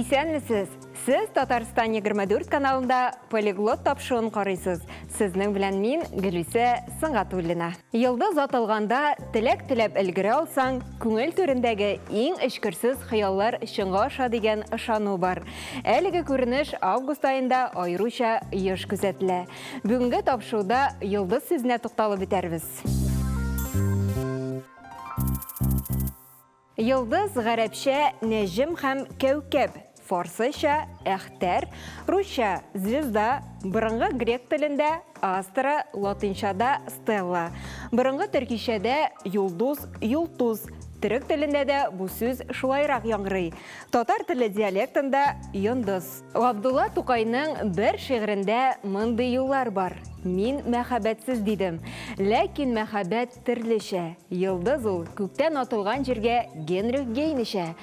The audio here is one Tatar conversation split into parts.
Исәнмесез! Сез Татарстан 24 каналында Полиглот тапшыруын карыйсыз. Сезнең белән мин, Гөлүсә Сөнгатуллина. Йолдыз атылганда теләк теләп өлгерә алсаң, күңел түрендәге иң эчкерсез хыяллар чынга аша дигән ышану бар. Әлеге күренеш август аенда аеруча еш күзәтелә. Бүгенге тапшыруда йолдыз сүзенә тукталып үтәрбез. Йолдыз гарәпчә нәҗем һәм кәүкәб, фарсыча әхтәр, русча звезда, борынгы грек телендә астра, латинчада стелла, борынгы төркичәдә юлдуз, юлтуз, төрек телендә дә бу сүз шулайрак яңгырый. Татар теле диалектында йондыз. Габдулла Тукайның бер шигырендә мондый юллар бар, Мин мәхәббәтсез дидем, ләкин мәхәббәт төрлечә. Йолдыз ул, күктән атылган җиргә Генрих Гейнечә.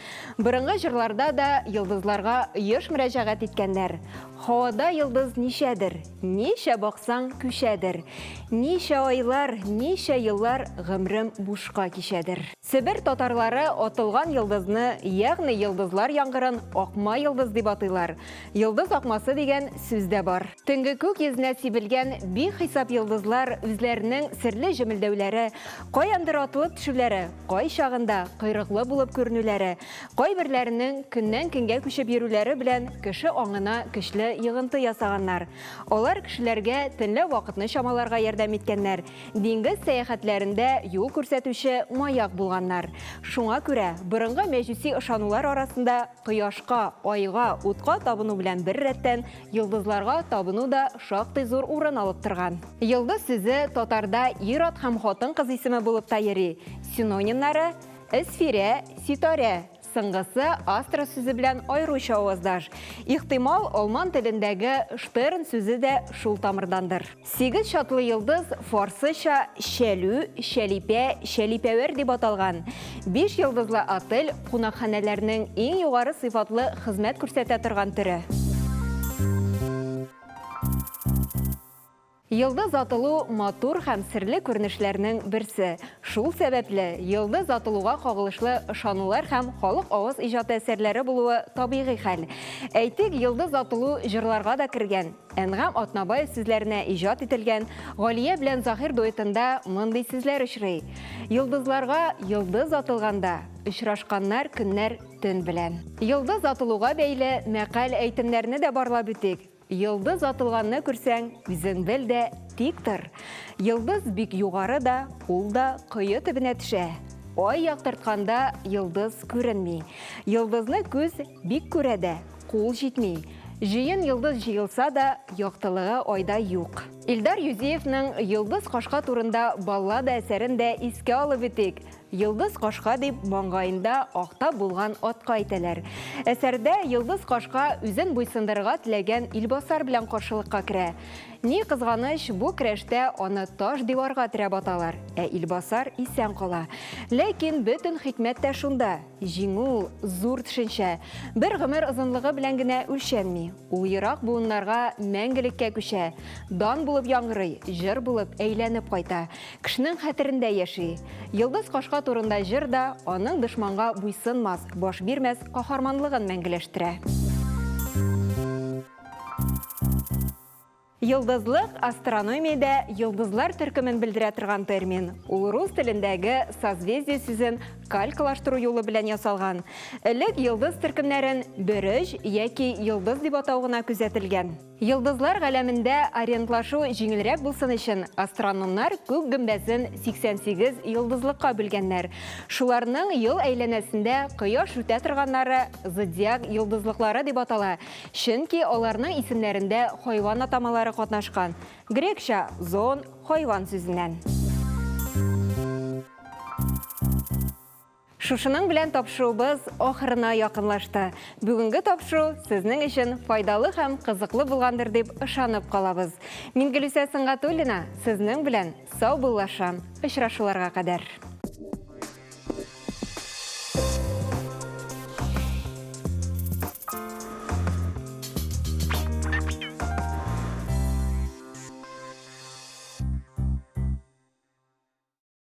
Борынгы җырларда да йолдызларга еш мөрәҗәгать иткәннәр. Һавада йолдыз ничәдер, Ничә баксаң, күчәдер. Ничә айлар, ничә еллар Гомрем бушка кичәдер. Себер татарлары атылган йолдызны, ягъни йолдызлар яңгырын акма йолдыз дип атыйлар. Йолдыз акмасы дигән сүз дә бар. Төнге күк йөзенә сибелгән бихисап йолдызлар үзләренең серле җемелдәүләре, каяндыр атылып төшүләре, кайчагында койрыклы булып күренүләре, кайберләренең көннән-көнгә күчеп йөрүләре белән кеше аңына көчле йогынты ясаганнар. Алар кешеләргә төнлә вакытны чамаларга ярдәм иткәннәр, Диңгез сәяхәтләрендә юл күрсәтүче маяк булганнар. Шуңа күрә борынгы мәҗүси ышанулар арасында кояшка, айга, утка табыну белән беррәттән йолдызларга табыну да шактый зур урын алып торган. Йолдыз сүзе татарда ир-ат һәм хатын-кыз исеме булып та йөри. Синонимнары, Эсфирә, Ситарә. Соңгысы астра сүзе белән аеруча аваздаш. Ихтимал, алман телендәге штерн сүзе дә шул тамырдандыр. Сигез чатлы йолдыз фарсыча шәлү, шәлипә, шәлипәвәр дип аталган. Биш йолдызлы отель, кунакханәләрнең иң югары сыйфатлы хезмәт күрсәтә торган төре. Йолдыз атылу матур һәм серле күренешләрнең берсе. Шул сәбәпле, йолдыз атылуга кагылышлы ышанулар һәм халык авыз иҗаты әсәрләре булуы табигый хәл. Әйтик, йолдыз атылу җырларга да кергән. Әнгам Атнабаев сүзләренә иҗат ителгән Галия белән Заһир дуэтында мондый сүзләр очрый, Йолдызларга йолдыз атылганда, Очрашканнар көннәр төн белән. Йолдыз атылуга бәйле мәкаль-әйтемнәрне дә барлап үтик. Йолдыз атылганны күрсәң, үзең бел дә, тик тор. Йолдыз бик югары да, ул да кое төбенә төшә. Ай яктыртканда йолдыз күренми. Йолдызны күз бик күрә дә, кул җитми. Җыен йолдыз җыелса да, яктылыгы айда юк. Илдар Юзиевның Йолдыз кашка турында баллада әсәрен дә искә алып үтик. Йолдыз кашка дип маңгаенда акта булган атка әйтәләр. Әсәрдә Йолдыз кашка үзен буйсындырырга теләгән илбасар белән каршылыкка керә. Ни кызганыч, бу көрәштә аны таш диварга терәп аталар, ә илбасар исән кала. Ләкин бөтен хикмәт тә шунда, җиңү ул, зур төшенчә. Бер гомер озынлыгы белән генә үлчәнми. Ул ерак буыннарга мәңгелеккә күчә, дан булып яңгырый, җыр булып әйләнеп кайта. Кешенең хәтерендә яши. Йолдыз кашка турында җыр да аның дошманга буйсынмас, баш бирмәс каһарманлыгын мәңгеләштерә. Йолдызлык, астрономиядә йолдызлар төркемен белдерә торган термин. Ул рус телендәге созвездие сүзен калькалаштыру юлы белән ясалган. Элек йолдыз төркемнәрен бөреҗ яки йолдыз дип атау гына күзәтелгән. Йолдызлар галәмендә ориентлашу җиңелрәк булсын өчен, астрономнар күк гөмбәзен 88 йолдызлыкка бүлгәннәр. Шуларның ел әйләнәсендә Кояш үтә торганнары зодиак йолдызлыклары дип атала, чөнки аларның исемнәрендә хайван атамалары катнашкан, грекча зоон, хайван сүзеннән. Шушының белән тапшыруыбыз ахырына якынлашты. Бүгенге тапшыру сезнең өчен файдалы һәм кызыклы булгандыр дип ышанып калабыз. Мин Гөлүсә Сөнгатуллина сезнең белән саубуллашам. Очрашуларга кадәр.